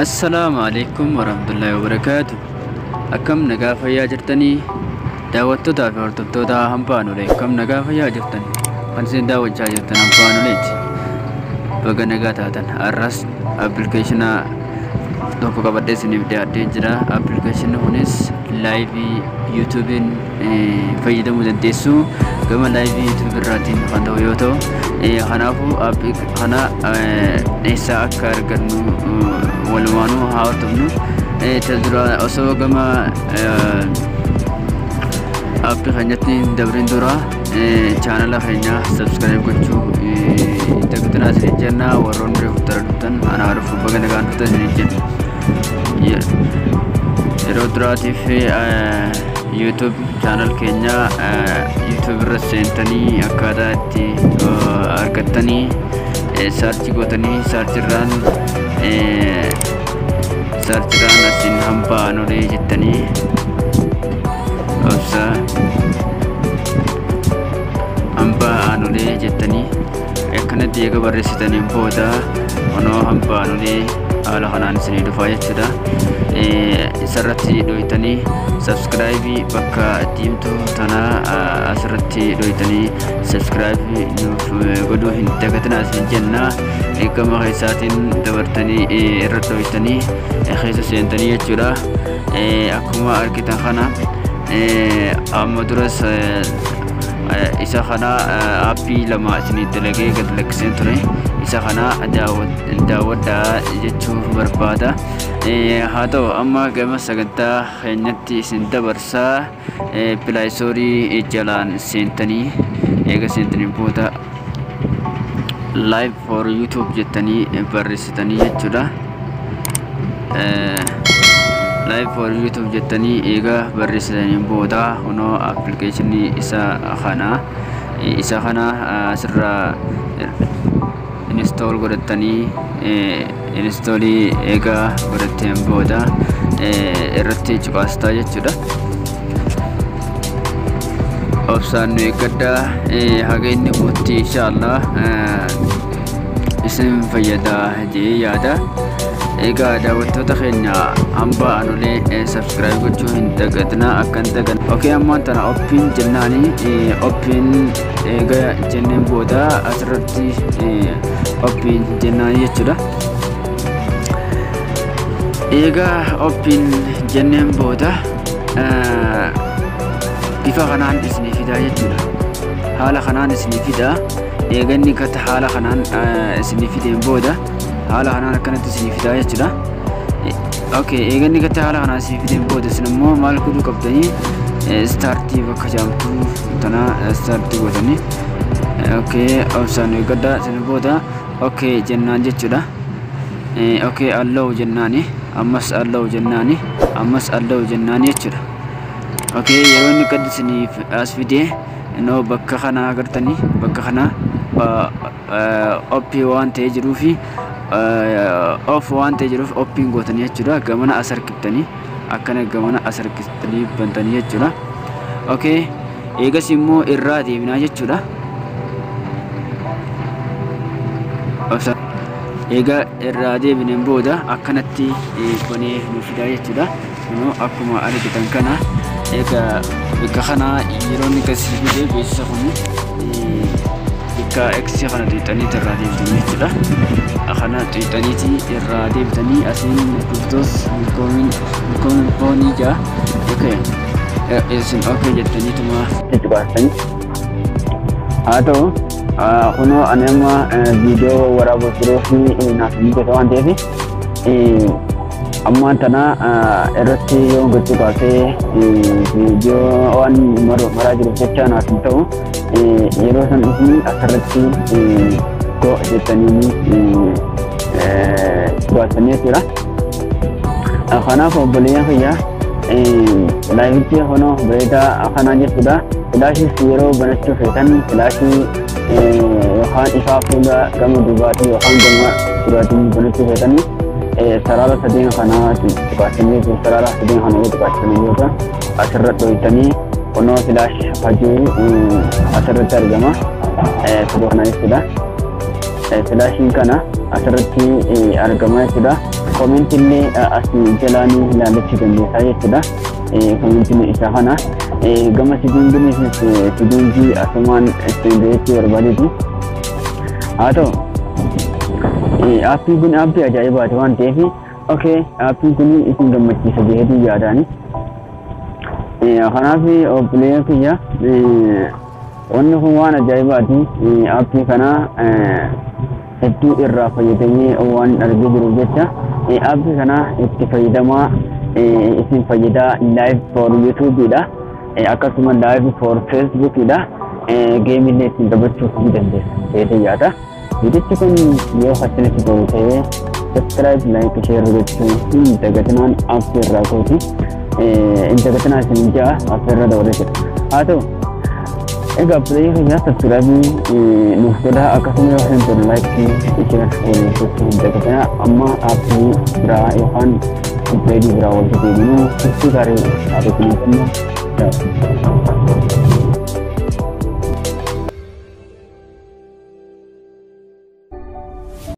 Assalaamu alaikum warahmatullahi wabarakaatu. Akkam nagaa fayyaa jirtanii, daawwattootaa fi hordoftoota Hambaa Anolee, akkam nagaa fayyaa jirtan? Kan isin daawwachaa jirtan Hambaa Anoleeti. Baga nagaa taatan. Har'as appilikeeshina tokko qabadhee isiniif dhiyaadhee jira. Appilikeeshinni kunis live YouTubeiin fayyadamuu dandeessu. Gama live YouTube irraatiin kan ta'u yoo ta'u, kanaafuu aappii kana eessaa akka argannu walumaanuu haa hordofnu. Dura osoo gama aappii keenyatti hin dabrin dura, chaanala keenya subscribe gochuu dagatinaa isin jenna. Warroonni reefu tara dhuftan, anaa dhufu, baga nagaan dhuftan isin jenna. Yeroo duraatiif YouTube channel keenya YouTube irra seentanii akkaataa itti argattanii search gootanii, searchirraan asiin Hambaa Anolee jettanii, obsa, Hambaa Anolee jettanii akkanatti eega barreessitaniin booda, kunoo Hambaa Anolee haala kanaan isinii dhufaa jechuudha. Isarratti dhoytanii subscribe bakka diimtuu tanaa asirratti dhoytanii subscribe nuuf godhuu hin dagatinaa isin jenna. Gama keessaatiin dabartanii irra dhoytanii keessa seentanii jechuudha. Akkuma argitan kana, amma duras isa kana aappii lama isinii dalagee gad lakkiseen ture. Isa kana daawwadhaa jechuu barbaada. Haa ta'u, amma gama sagantaa keenyatti isin dabarsaa. Play Store jalaan seentanii, eega seentanii booda "live for YouTube" jettanii barreessitanii jechuudha. "Live for YouTube" jettanii eega barreessitanii booda, kunoo appilikeeshinii isa kana asirraa install godhattanii, install eega godhatteen booda irratti cuqaastaa jechuudha. Obsaan nu eeggadhaa haga inni buutti. Inshaallah isin fayyada jedhee yaada. Egaa daawwattoota keenya Hambaa Anolee subscribe gochuu hin dagatinaa, akka hin dagan. Okay, ammaan tana open jennaani. Open eega jenneen booda asirratti open jennaani jechuudha. Egaa open jenneen booda bifa kanaan isinii fidaa jechuudha. Haala kanaan isinii fidaa. Eega inni gata haala kanaan isinii fideen booda, haala kanaan akkanatti isinii fidaa jechuudha. Okay, eega inni gata haala kanaan isinii fideen booda, isin immoo maal godhuu qabdanii? Start bakka jaamtuu tana start gootanii. Okay, obsaan eeggadhaa. Isin booda okay jennaan jechuudha. Okay, allow jennaani, ammas allow jennaani, ammas allow jennaani jechuudha. Okay, yeroo inni gad isiniif as fidee, innoo bakka kana agartanii, bakka kana off waan ta'ee jiruufi, off waan ta'ee jiruuf open gootanii jechuudha. Gamana as harkiftanii, akkana gamana as harkiftanii bantanii jechuudha. Okay, eegas immoo irraa deebinaa jechuudha. Egaa irraa deebineen booda akkanatti banee nu fidaa jechuudha. Kunoo akkuma argitan kana, egaa bakka kana yeroo inni gasii fidee beeksisa kun bakka X kana tuqxanii irraa deebitanii jechuudha. Kana tuqxaniiti irraa deebitanii asiin Bluetooth microphone jaa. Okay. Isin okay jettaniituma cuqaastanii. Haa ta'u, kunoo ani amma viidiyoo waraabuuf jiruu fi naaf mijata waan ta'eef, ammaan tana irratti yoo gochuu kaasee viidiyoo waan maraa jiruuf jecha naaf hin ta'u. Yeroo san dhufni asirratti go jettanii baasanii jechuudha. Kanaaf obboleeyyan kiyya, liveichi kunoo bareedaa akkanaa jechuudha. Flashis yeroo banachuu feetan, flash yookaan ifaa fuula gama duubaatii yookaan gama duraatiin banachuu feetan, sarara sadeen kanaa tuqaasanii jechuudha. Sarara sadeen kana yoo tuqaasanii yoo ta'u, asirra dhoytanii kunoo flash hajuu asirratti argama. Sadoo kana jechuudha. Filaashiin kana asirratti argama jechuudha. Comment illee asii jalaan ilaallachuu dandeessaa jechuudha. Commentiin isa kana gama settingiin, settingii asumaan ittiin jechuu barbaadeeti. Haa ta'u, aappiin kun aappii ajaa'ibaati waan ta'eef, okay, aappiin kun isin gammachiisa jedheetu yaadaani. Kanaaf obboleeyyan kiyya, wanni kun waan ajaa'ibaati. Aappii kana hedduu irraa fayyadamee waan argee jiruuf jecha aappii kana itti fayyadamaa, isin fayyadaa. Live for YouTubeidha. Akkasuma live for Facebookidha. Gameillee ittiin taphachuuf ni dandeessa jedhee yaada. Viidichi kun yoo isinitti tolu ta'ee, subscribe, like, share gochuu hin dagatinaan aappii irraa kooti. Hin dagatinaa isin ja'a, aappii irra dabalee jira. Haa ta'u, egaa obboleeyyan kiyya, subscribe nuuf godhaa, akkasuma yoo isin tolu like, share gochuu hin dagatinaa. Amma aappii biraa yookaan upgrade biraa walitti deebinuu turtii gaarii haa ta'u.